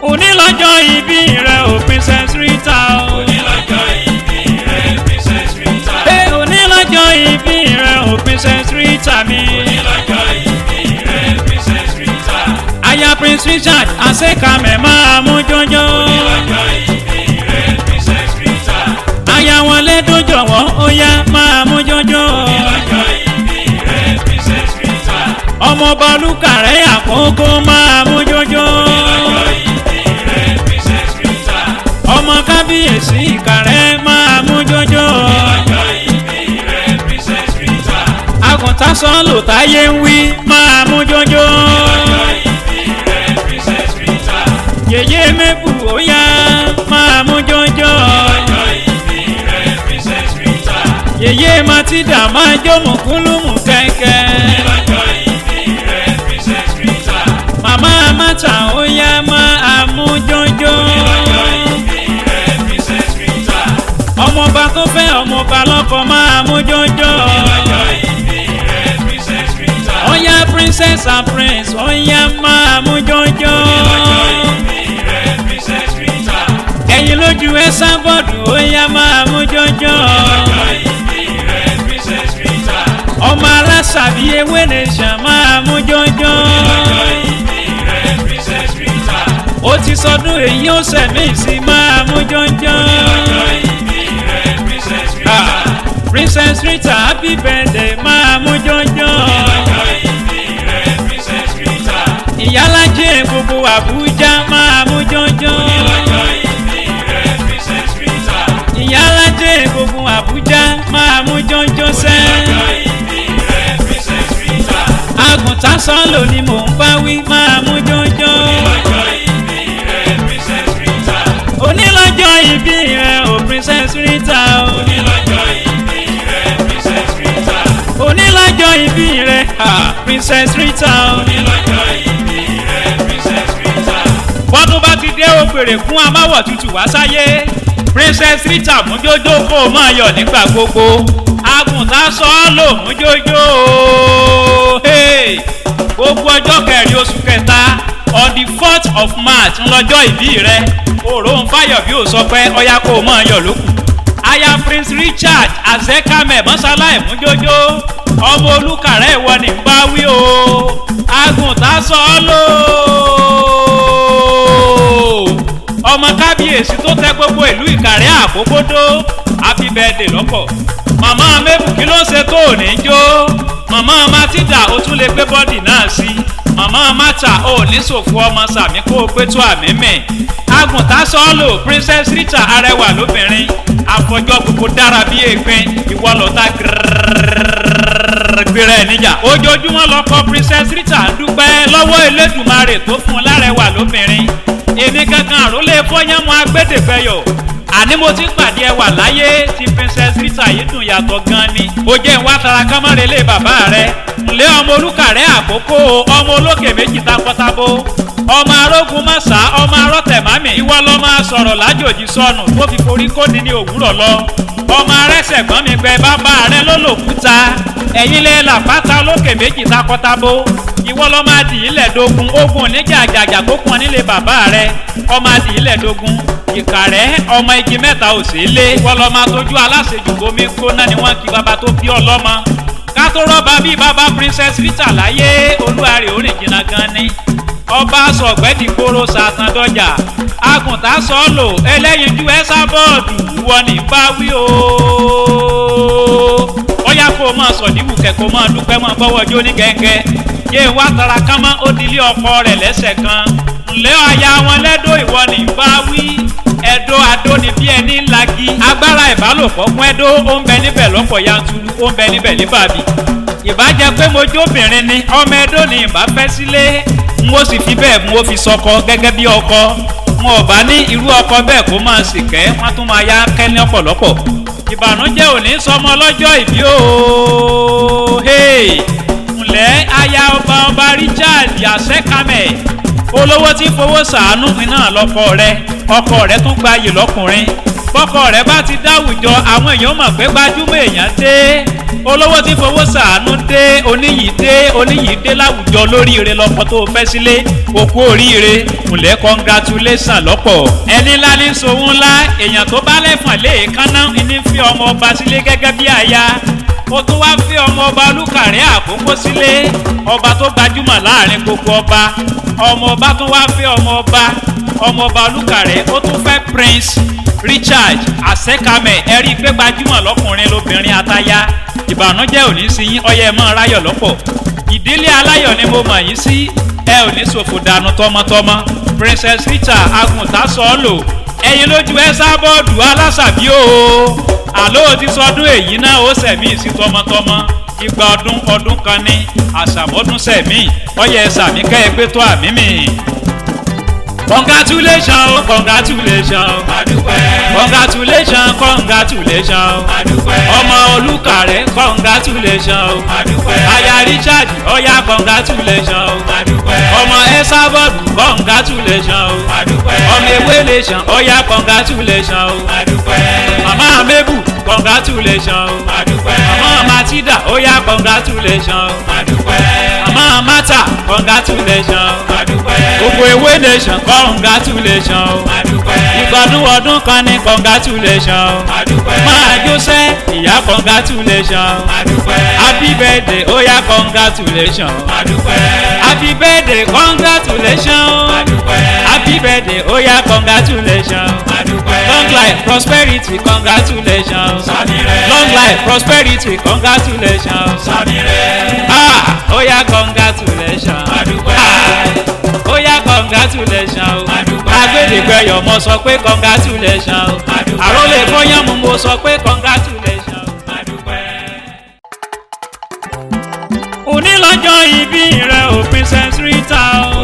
Onílọ́jọ́ ìbí rẹ̀ ò, Princess Rita o. Onílọ́jọ́ ìbí rẹ̀, Princess Rita. Hey, onílọ́jọ́ ìbí rẹ̀ ò, Princess Rita mi. Onílọ́jọ́ ìbí rẹ̀, Princess Rita. Aya Prince Richard Asekame, máa mú jọjọ. Onílọ́jọ́ ìbí rẹ̀, Princess Rita. Aya wọn lẹ́dún, jọ̀wọ́, ó yá, máa mú jọjọ. Onílọ́jọ́ ìbí rẹ̀, Princess Rita. Ọmọọba Olùkàrẹ́ Àkókò, máa mú jọjọ. Onílọ́jọ́ ìbí rẹ̀, Princess Rita. Ọmọ kábíyèsí Ìkàrẹ́, máa mú jọjọ. Onílọ́jọ́ ìbí rẹ̀, Princess Rita. Àgùntàn sọ́ọ̀lù táyé ń wí, máa mú jọjọ. Onílọ́jọ́ ìbí rẹ̀, Princess Rita. Yèyé mẹ́bù, ó yá, máa mú jọjọ. Onílọ́jọ́ ìbí rẹ̀, Princess Rita. Yèyé Matilda, máa jó mùkúlùmù kẹ̀kẹ́. Onílọ́jọ́ ìbí rẹ̀, Princess Rita. Màmá Mata, ó yá, máa mú jọjọ. Onílọ́jọ́ ìbí rẹ̀, Princess Rita. Ọmọọba tó fẹ́ ọmọọba lọ́kọ, máa mú jọjọ. Onílọ́jọ́ ìbí rẹ̀, Princess Rita. Ó yá, princess and prince, ó yá, máa mú jọjọ. Onílọ́jọ́ ìbí rẹ̀, Princess Rita. Ẹ̀yin lójú ẹ sábọ̀dù, ó yá, máa mú jọjọ. Onílọ́jọ́ ìbí rẹ̀, Princess Rita. Ọmọ alásàbí ewé nation, máa mú jọjọ. Onílọ́jọ́ ìbí rẹ̀, Princess Rita. Ó ti sọdún èyí, ó sẹ̀mí sí, máa mú jọjọ. Onílọ́jọ́ ìbí rẹ̀, Princess Rita. Princess Rita, happy birthday, máa mú jọjọ. Onílọ́jọ́ ìbí rẹ̀, Princess Rita. Ìyálájẹ gbogbo Àbújá, máa mú jọjọ. Onílọ́jọ́ ìbí rẹ̀, Princess Rita. Ìyálájẹ gbogbo Àbújá, máa mú jọjọ sẹ́. Onílọ́jọ́ ìbí rẹ̀, Princess Rita. Àgùntàn sọ́ọ̀lù ni mò ń bá wí, máa mú jọjọ. Onílọ́jọ́ ìbí rẹ̀, Princess Rita. Onílọ́jọ́ ìbí rẹ̀ ò, Princess Rita o. Onílọ́jọ́ ìbí rẹ̀, Princess Rita. Onílọ́jọ́ ìbí rẹ̀, ah, Princess Rita o. Onílọ́jọ́ ìbí rẹ̀, Princess Rita. Bọ́dún bá ti dé, ó pèrè fún amáwọ̀ tutù wá sáyé. Princess Rita, mújójó, kó o máa yọ̀ nígbà gbogbo. Àgùntàn sọ́ọ́lò, mújójó o. Hey! Gbogbo ọjọ́ kẹrin oṣù kẹta, on the 4th of March, ńlọjọ́ ìbí rẹ. Òrò ń fàyọ̀ bí ó sọ pé ọya, kó o máa yọ̀ lókù. Aya Prince Richard Azekame, mọ́sálá ìmújójó. Ọmọ Olùkàrẹ́, ìwọ ní bá wí o. Àgùntàn sọ́ọ́lò, ọmọ kábíyèsí tó tẹ gbogbo ìlú Ìkàrẹ́ Àkókódó, happy birthday lọ́pọ̀. Màmá mébù, kí ló ń ṣe tó ò ní jó? Màmá Matilda, ó tún lè gbé body náà sí. Màmá Mata, ò ní ṣòfò ọmọ, sàmí kó o pé tó àmì mì. Àgùntàn sọ́ọ̀lù, Princess Rita, arẹwà lóbìnrin, àfọjọ́ gbogbo dára bí ègbin, ìwọ lọ́ta gbéra ẹ̀ níjà. Ojoojúmọ́ lọ́kọ Princess Rita ń dúpẹ́ lọ́wọ́ Elédùmarè tó fún un lárẹwà lóbìnrin. Èmi gangan àrólé fọ́yánmọ́ agbẹ́dẹ̀fẹ́yọ̀, àní mo ti pàdé ẹwà láyé tí Princess Rita yìí dùn yàtọ̀ gan ni. Ó jẹ́ ìwà tara kámọ́rẹ́lé bàbá rẹ̀ ǹlẹ́, ọmọ Olùkàrẹ́ Àkókò, ọmọ olókè méjì takọtabo, ọmọ arógun mọ́sá, ọmọ arọ́tẹ̀mámì. Ìwọ lọ́ máa sọ̀rọ̀ lájòjì sọnù tó fi forí kóni ní òwúrọ̀ lọ. Ọmọ arẹ́sẹ̀gbọ́n mi gbẹ, bàbá rẹ lólòkúta, ẹ̀yin lẹ́ làpáta olókè méjì takọtabo. Ìwọ lọ́ máa dì í lẹ̀dógún ogun níjà àjàjà tó kún ọ nílé bàbá rẹ. Ọmọ adì í lẹ̀dógún Ìkàrẹ́, ọmọ igi mẹ́ta ò sí lé. Ìwọ lọ́ máa tójú aláṣejù bomi gbóná ni wọ́n kí bàbá tó bí ọlọ́mọ. Ká tó rọ́bà bíi bàbá Princess Rita láyé, olúwarè orin jìnnà gan ni. Ọba sọ̀gbẹ́dìgboro sàtàndọ́jà, àgùntàn sọ́ọ̀lò, ẹlẹ́yinjú ẹ́sà bọ́ọ̀dù, ìwọ ní bá wí o. Ó yá, kó o máa sọ̀díwù kẹ̀, kó o máa dúpẹ́, máa bọ́wọ́ jó ní gẹ́gẹ́. Yé wá tara kánmọ́, ó dilé ọkọ rẹ̀ lẹ́sẹ̀ kan. Ǹlẹ́ aya wọn lẹ́dọ̀, ìwọ ní bá wí. Ẹ̀dọ́ adó ni bí ẹni lagi. Agbára ìbálòpọ̀ fún ẹ̀dọ́, ó ń bẹ níbẹ̀ lọ́pọ̀ yanturu, ó ń bẹ níbẹ̀ níbàbí. Ìbá jẹ́ pé mo jóbìnrin ni, ọmọ ẹ̀dọ́ ni ìbá fẹ́ sílé, n ó sì fi bẹ́ẹ̀ mú ó fi sọkọ gẹ́gẹ́ bí ọkọ. Wọn ò bá ní irú ọkọ bẹ́ẹ̀ kó máa sì kẹ́, wọ́n tún máa yá kẹ́ ní ọ̀pọ̀lọpọ̀. Ìbànújẹ́ ò ní sọmọ lọ́jọ́ ìbí o. Ǹlẹ́ aya ọba, ọba Richard Asekame, olówó tí fowó sàánú iná lọ́kọ rẹ. Ọkọ rẹ tún gbayì lọ́kùnrin. Bọ́kọ rẹ̀ bá ti dáwùjọ, àwọn èèyàn mọ̀ pé gbajúmọ̀ èèyàn dé, olówó tí fowó sàánú dé, oníyìí dé, oníyìí dé láwùjọ. Lóríire lọkọ tó fẹ́ sílé, òkú oríire, ǹlẹ́, congratulation lọ́pọ̀. Ẹni ńlá ní sòun ńlá, èèyàn tó bá lẹ́fọ̀n léèkánná ní fi ọmọ ọba sílé gẹ́gẹ́ bí aya. Ó tún wá fi ọmọ ọba Olùkàrẹ́ Àkókò sílé, ọba tó gbajúmọ̀ láàrin gbogbo ọba. Ọmọ ọba tún wá fi ọmọ ọba, ọmọ ọba Olùkàrẹ́. Ó tún fẹ́ Prince Richard Àṣẹkàmẹ. Ẹ̀rí pé gbajúmọ̀ lọ́kùnrin, lóbìnrin, àtaya. Ìbànújẹ́ ò ní sí yín, ọyẹ mọ́ ráyọ̀ lọ́pọ̀. Ìdílé aláyọ̀ ni mo mọ̀ yín sí, ẹ ò ní ṣòfò dànù tọmọtọmọ. Princess Rita Agunta sọ́ọ̀lò, ẹ̀yin lójú ẹ sábọ́ọ̀dù alásàbí o. Àló ti sọdún èyí náà, ó sẹ̀mí sí tọmọtọmọ. Igba ọdún ọdún kan ní àṣàmọ́dún sẹ̀mí, ọyẹ sàmí kẹ́ ẹ pé tó àmì mi. Congratulations o, congratulations o. Adúpẹ́. Congratulations, congratulations o. Adúpẹ́. Ọmọ Olùkàrẹ́, congratulations o. Adúpẹ́. Aya Richard, ọyá, congratulations o. Adúpẹ́. Ọmọ Esabod, congratulations o. Adúpẹ́. Ọmọ Ewé Nation, ọyá, congratulations o. Adúpẹ́. Màmá Mébù, congratulations o. Adúpẹ́. Màmá Matilda, ọyá, congratulations o. Adúpẹ́. Màmá Mata, congratulations o. Adúpẹ́. Gbogbo Ewé Nation, congratulations o. Adúpẹ́. Ìgbọ̀dún ọdún kan ní, congratulations o. Adúpẹ́. Máa jósẹ́ ìyá, congratulations o. Adúpẹ́. Happy birthday, ó yá, congratulations. Adúpẹ́. Happy birthday, congratulations. Adúpẹ́. Happy birthday, ó yá, congratulations. Adúpẹ́. Long life, prosperity, congratulations. Sàmìrẹ́. Long life, prosperity, congratulations. Sàmìrẹ́. Ah, ó yá, congratulations. Adúpẹ́. Ah, ó yá, congratulations. Adúpẹ́. Agbẹ́dẹ́gbẹ́yọ̀, mo sọ pé congratulations. Adúpẹ́. Àròlé fọyánmu, mo sọ pé congratulations. Adúpẹ́. Òní lọ́jọ́ ìbí rẹ̀ ò, Princess Rita o.